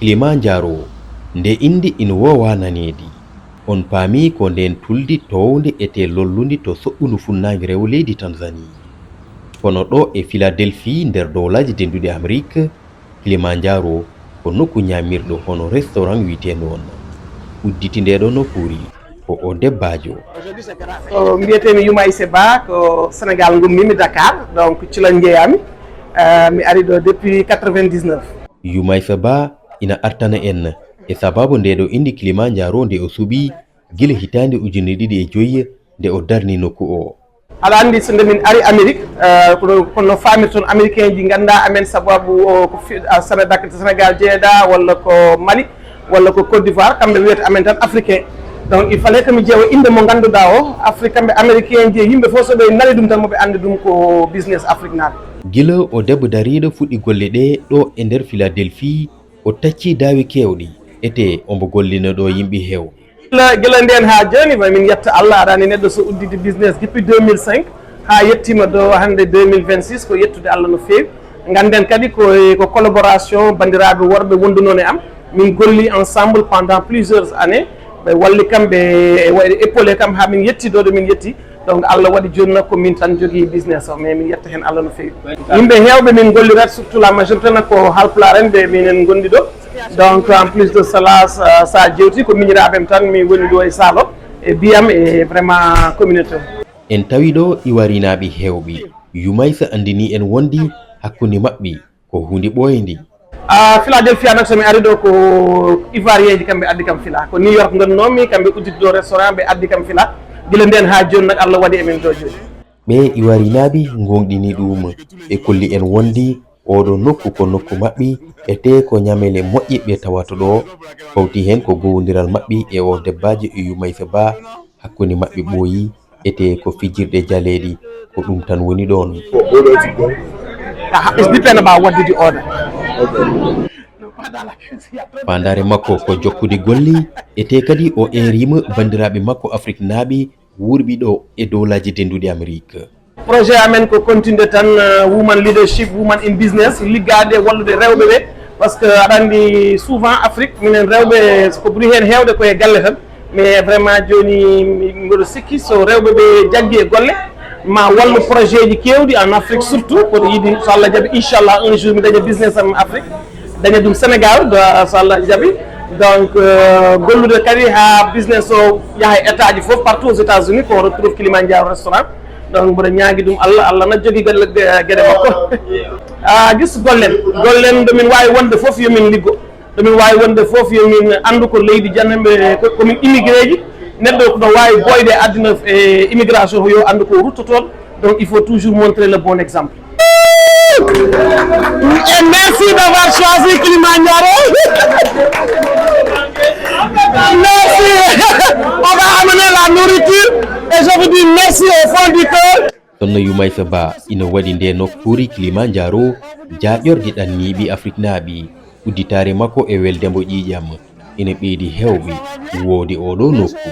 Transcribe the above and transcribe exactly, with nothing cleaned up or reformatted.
Kilimanjaro, nde inde ina woowaa naneede. On paami ko ndeen tuldi toownde etee lollundi to soɓɓundu funnaange rewo leydi Tanzanie. Kono ɗo e Philadelphie nder Dowlaaji Dennduɗi Amerik, Kilimanjaro ko nokku ñaamirɗo hono restaurant wiyetee noon. Udditi ndee ɗoo nokkuuri ko o debbaajo. Ko mbiyetee mi Yumayse Ba, ko Sénégal ngummi mi, Dakar, donc ci la njeeyami. Euh, mi ari ɗo depuis quatre-vingt-dix-neuf. Yumaysa Ba ina artana en e sabaabu ndee ɗoo inde Kilimanjaro nde o suɓii gila hitaande ujine ɗiɗi e joy nde o darni nokku o. Aɗa anndi so nde min ari Amérique, euh, kono kono no faamirton américain ji ngannda amen sabaabu o ko fi- a, Séné- dak- Sénégal jeeɗa walla ko Mali walla ko Côte d'Ivoire, kamɓe wiyata amen tan africain. Donc il fallait que mi ƴeewa innde mo ngannduɗaa o Afrique, kamɓe américain ji e yimɓe fof so ɓe nani ɗum tan moɓe anndi ɗum ko business Afrique naaɓe. Gila o debbo dariiɗo fuɗɗi golle ɗee ɗo e nder Philadelphie, o taccii daawe keewɗe, etee ombo gollina ɗo yimɓe heewɓe. Gila gila ndeen haa jooni, ma min yetta Allah, aɗa anndi neɗɗo so udditi business depuis deux mille cinq haa yettiima ɗo hannde deux mille vingt-six, ko yettude Allah no feewi. Ngannden kadi ko ko collaboration banndiraaɓe worɓe wondunoon e am, min golli ensemble pendant plusieurs années, ɓe walli kam, ɓe waɗi épaulé kam haa min yetti ɗo ɗo min yetti. Donc Allah waɗi jooni nak ko min tan jogii business o, mais min yetta heen Allah no feewi. Yimɓe heewɓe min ngollirat, surtout la majorité nak ko Haalpulaar en ɓe minen ngondi ɗo. Donc en plus de cela, sa sa jewti ko miñiraaɓe am tan, mi woni ɗo e saalo e biyam e vraiment communauté o. En tawi ɗo iwarinaaɓe heewɓe. Yumaysa anndini en wondi hakkunde maɓɓe ko huunde ɓooyde. A Philadelphia nak so mi ari ɗo ko Ivoirien ji kamɓe addi kam Fila, ko New York ngonnoomi, kamɓe udditi ɗo restaurant ɓe addi kam Fila. Gila ndeen haa jooni nak Allah waɗi emin ɗo jooni. Ɓee iwarinaaɓe ngoongɗini ɗum, ɓe kolli en wondi oɗo nokku ko nokku maɓɓe, etee ko ñamele moƴƴe ɓe tawata ɗo, fawti heen ko gowondiral maɓɓe e o debbaajo e Yumaysa Ba, hakkunde maɓɓe ɓooyi, etee ko fijirɗe jaleeɗe, ko ɗum tan woni ɗoon. It's depend about what did you order. Faandaare makko ko jokkude golle, etee kadi o eeriima banndiraaɓe makko Afriknaaɓe wuurɓe ɗo e Dowlaaji Dennduɗi Amerik. Projet amen ko continude tan, uh, woman leadership, woman in business, liggaade e wallude rewɓe ɓe, parce que aɗa anndi souvent Afrique minen rewɓe ko ɓuri heen heewde ko e galle tan, mais vraiment jooni mi- mboɗo sikki so rewɓe ɓe jaggi e golle ma wallu projet ji keewɗi en Afrique, surtout mboɗo yiɗi so Allah jaɓi inchallah un jour mi daña business am Afrique, daña ɗum Sénégal, do- so Allah jaɓi. Donc euh, gollude kadi haa business o yaha e état ji fof partout aux États-Unis, qu'on retrouve Kilimanjaro restaurant. Donc mboɗo ñaagi ɗum Allah, Allah na jogi galle ge- geɗe makko. Ah, gis gollen gollen ɗo min waawi wonde fof yo min liggo, ɗo min waawi wonde fof yo min anndu ko leydi jananɓe ko- komin immigré ji. Neɗɗo no waawi boyde e addina e immigration ko yo anndu ko ruttotooɗo. Donc il faut toujours montrer le bon exemple. Et merci d'avoir choisi Kilimanjaro. Merci. On va amener la nourriture et je vous dis merci au fond du cœur. Ɗoon no Yumaysa Ba ina waɗi nde nokkuuri Kilimanjaro jaaƴorde ɗanniiɓe Afriknaaɓe. Udditaare makko e weldembo ƴiiƴam ina ɓeydi heewɓe woowde oɗo nokku.